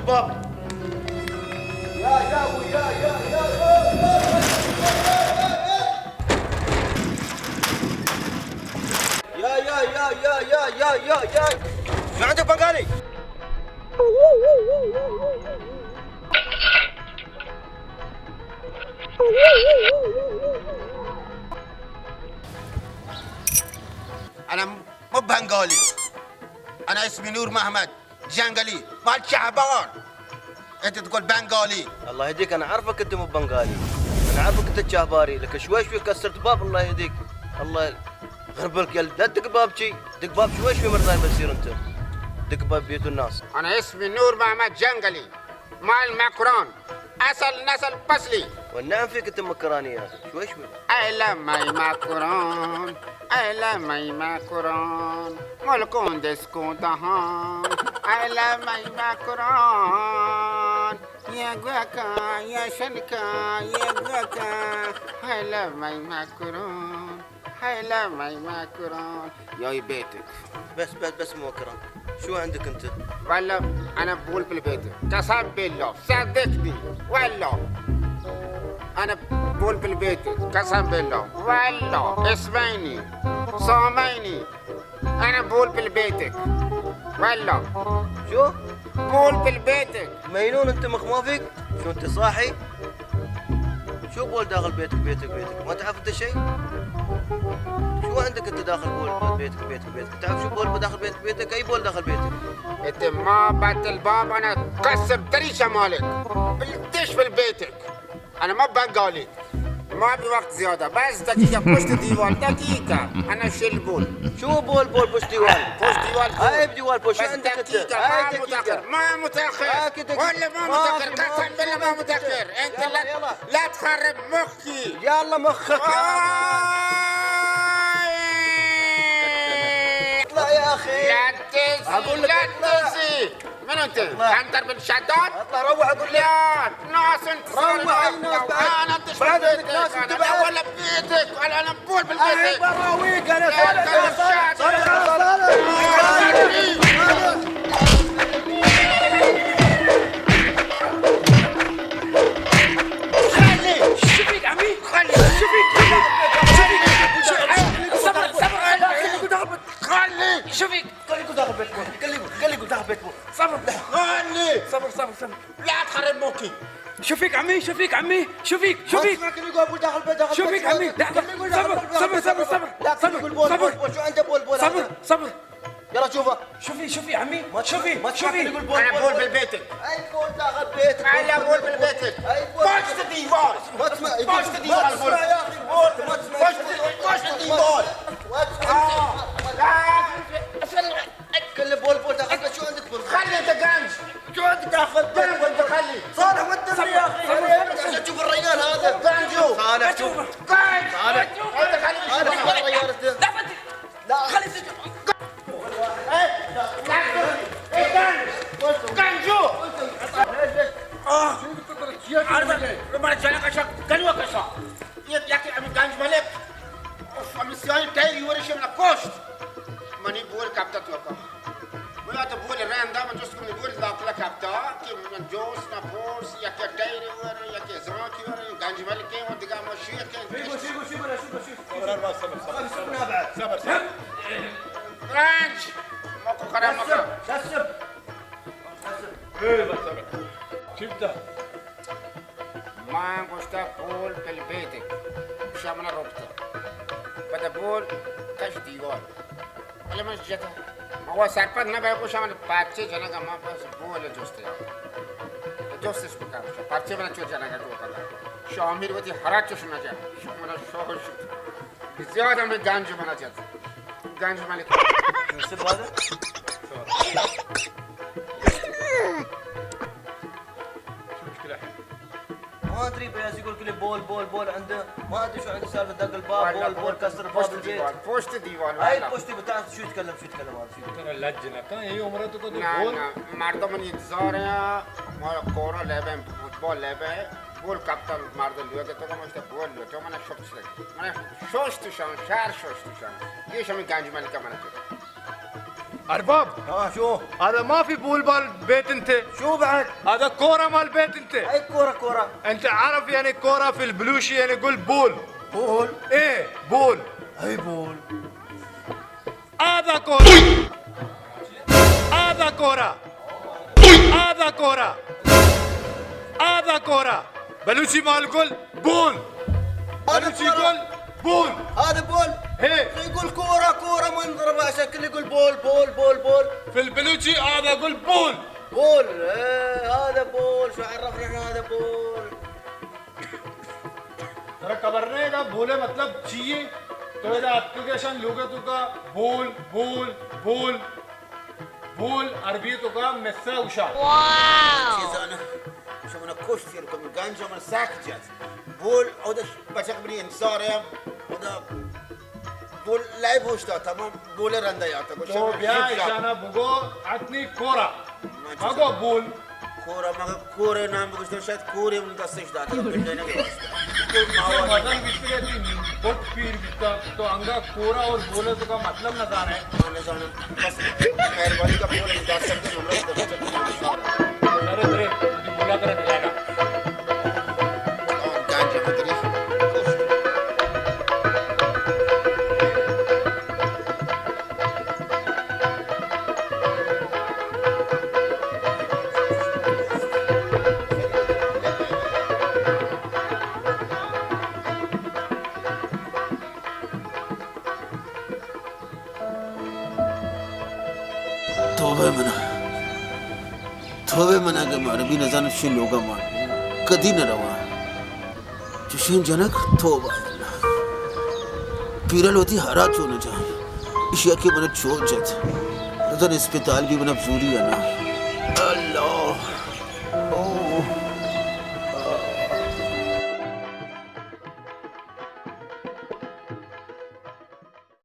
باب. یا، یا، یا، یا، یا، یا، یا، یا، یا. یا، یا، یا، یا، یا، یا، یا، یا. جوان تو بنگالی. انا مو بنگالی. انا اسمی نور محمد جنگلی. مال چهبار. انت تقول بنگالی. الله يهديك، انا عارفك انت مو بنگالی. انا عارفك انت چهباری، لكن شوي شوي كسرت باب، الله يهديك. الله غربلك يا ال-، لا دق باب شي، دق باب شوي شوي مرضاي بصير انت. دق باب بيت الناس. انا اسمي نور محمد جنگلی. مال مکران. اصل نسل پسلی. والنعم فيك انت مكراني يا اخي، شوي شوي. اے لمئے مکران، اے لمئے مکران، ملکون دسکون دهان. اے لمئے مکران، یه گوکا، یه شنکا، یه گوکا. اے لمئے مکران، اے لمئے مکران. یا ای بیتک. بس، بس، بس مکران. شو عندك انت؟ والله انا بول بالبيت. قسم بالله. صدقني. والله. انا بول بالبيت. قسم بالله. والله. اسمعيني. سامعيني. انا بول بالبيت. والله. شو؟ بول بالبيت. مجنون انت مخ ما فيك؟ شو انت صاحي؟ شو بول داخل بيتك، بيتك، بيتك؟ ما تعرف انت شيء؟ شو عندك انت داخل بول بيتك، بيتك، بيتك؟ تعرف شو بول داخل بيتك، بيتك؟ اي بول داخل بيتك؟ انت ما بات الباب، انا كسر تري شمالك. بلتش في بيتك. انا ما بنغالي. ما بي وقت زيادة. بس دقيقة، پشت ديوال، دقيقة. انا شل بول. شو بول، بول پشت ديوال؟ پشت ديوال بول. اي بديوال پشت، شو بس عندك انت؟ دقيقة، اي ما دقيقة. متأخر، ما متأخر. آه، كده، كده. والله ما ما متأخر، في، ما قسم في، بالله ما ما في. متأخر. انت يلا، لا، يلا. لا تخرب مخي. يلا مخك. آه. اطلع يا أخي. لا تزي، أقول لك لا اطلع. تزي. من انت؟ اطلع. عنتر بن شداد؟ اطلع، روح، أقول لك. يا ناس انت روح، أي ناس بعد؟ انا انت بعد عندك ناس، انت انا بعد. ولا بيتك، ولا انا بول بالبيت. أنا براويك، أنا يا صالح، أنا صالح، صالح. خلي. شفيق عمي، خلي. شفيق، شفيق. صبر، صبر، خلي. خلي. شفيق. خلي يقول داخل بيت بول. خلي يقول، خلي يقول داخل بيت بول. صبر. خلي. صبر، صبر، صبر. لا تخرب مخي. شفيق عمي، شفيق عمي، شفيق، ما شفيق. تسمع كلمة يقول داخل البيت، داخل البيت. شفيق عمي، لحظة. داخل البيت، صبر، داخل البيت، صبر، داخل صبر، البيت. صبر. لا، صبر. كلمة يقول بول، بول، صبر، بول، بول. شو أنت بول، بول صبر، هذا؟ صبر. يلا شوفها. شفيق، شفيق عمي، ما تسمع، شفيق، ما تسمع شفيق. كلمة يقول بول، أنا بول، بول بول. بالبيتك. أي بول داخل بيتك. أنا بول بالبيتك. أي بول. بوش الديوال. ما تسمع، يقول بوش الديوال، ما تسمع بول. يا أخي، بول. ما تسمع. بوش الديوال، بوش الديوال. ما تسمع. آه. لا. كل بول بول داخل، شو عندك بول؟ خلي انت قنج. شو عندك داخل؟ قنج انت خلي. صالح، وانت يا اخي. صبر، صبر، صبر. عشان تشوف الرجال هذا. قنجو. صالح، شوف. قنج. صالح. انت خلي. صالح، شوف الرجال هذا. لا، خلي تشوف. ايه؟ لا، لا، قنج. قنجو. آه. عرض، ما جانا كشا، قنوا كشا. یک، یکے ہمے گنج ملک، اف، ہمے سیاہیں ٹائری ورش منا کشت۔ منی بول کپتا توکا۔ بلا تو بول رندا، من جست کنی بول داخل کپتا، کہ من جوست نہ پورس، یکے ٹائری ور، یکے زماکی ور، گنج ملکے و دگہ ما شیخ کے۔ شیخ، شیخ، شیخ، شیخ، شیخ۔ صبر، صبر، صبر، صبر۔ گنج! مکو کرا مکو۔ دسم، دسم۔ اے بس، صبر۔ چیتا؟ من گوشتہ بول پل بیتک، شمنا رکتہ۔ پدا بول کش دیوال۔ بلے من جتہ۔ من وا سرپد نہ بہ گوشاں من پرچے جنگا، من بس بول جستے آ۔ جستش بکن، پرچے من چو جنگا تو پدا۔ شامیر وتی ہرا چش نہ جا۔ شمنا شوش۔ زیادہ من گنج منا جت۔ گنج ملک۔ اس سے بعد؟ شو مشكلة الحين؟ ما ادري، بس يقول كل بول، بول، بول عنده. ما ادري شو عنده سالفة، دق الباب، والله بول، بول، بول، كسر الباب، پشت البيت. دیوال، پشت دیوال، اي والله. پشت بتاع، شو يتكلم، شو يتكلم هذا، شو يتكلم؟ ترى لجنة، كان يوم مرة تقول نه، بول. نه، مردم انتظار، ما كورة لعبة، فوتبال لعبة، بول كابتن مردم لوگ تو، ما اشتا بول لو تو، من شفت شد. من شفت شان، شهر شفت شان. یه شمی گنج ملک من تو. ارباب، ہاں، شو۔ آدا مافی بول بال بیت انت۔ شو بعد۔ آدا کورا مال بیت انت۔ اے کورا، کورا۔ انت عرف یعنی کورا فی البلوشی یعنی گل بول۔ بول۔ اے بول۔ اے بول۔ آدا کورا۔ آدا کورا۔ آدا کورا۔ آدا کورا۔ بلوچی مال گل بول۔ آدا بلوچی کورا۔ گل بول۔ آدا بول۔ ہے۔ اے گل کورا، کورا من در باشا کلی گل بول، بول، بول، بول۔ فی البلوچی آدا گل بول۔ بول۔ اے، آدا بول۔ شو عرفنا آدا بول۔ ترا خبر نہ ادا بولے مطلب چی اے؟ تو ادا اتکگے شان لوگے توکا بول، بول، بول۔ بول عربی توکا مسا گوشا۔ چیزانا شمنا کشت، کم گنج من ساک جات۔ بول اودا بچک بنی انصار ہے۔ اودا بول لائیو اوشتا، تمام بولے رندا یاتا۔ تو بیا ایشانا بگو اتنی کورا۔ مگو بول۔ کورا، مگہ کورے نام بگوشتو، شاید کورے من دستش داتا، پنڈے نہ گوشتا۔ تو مزن بیتگے تئی، بہت پیر بیتا، تو انگا کورا اور بولے توکا مطلب نہ زانے۔ ہاں، نہ زانے۔ بس مہربانی کا بول، دس سکتے نمبر۔ ارے، ارے، بولا کرے دلائنا۔ گانجا مدری۔ توبہ منا، توبہ منا کہ مارا بھی نزان شی لوگا مان کدی نہ رواں۔ چشیں جنک، توبہ اللہ۔ پیرل وتی ہرا چو نہ جائیں۔ اشیا کہ من چو جت۔ نزان اسپتال بھی من زوری ہے نا۔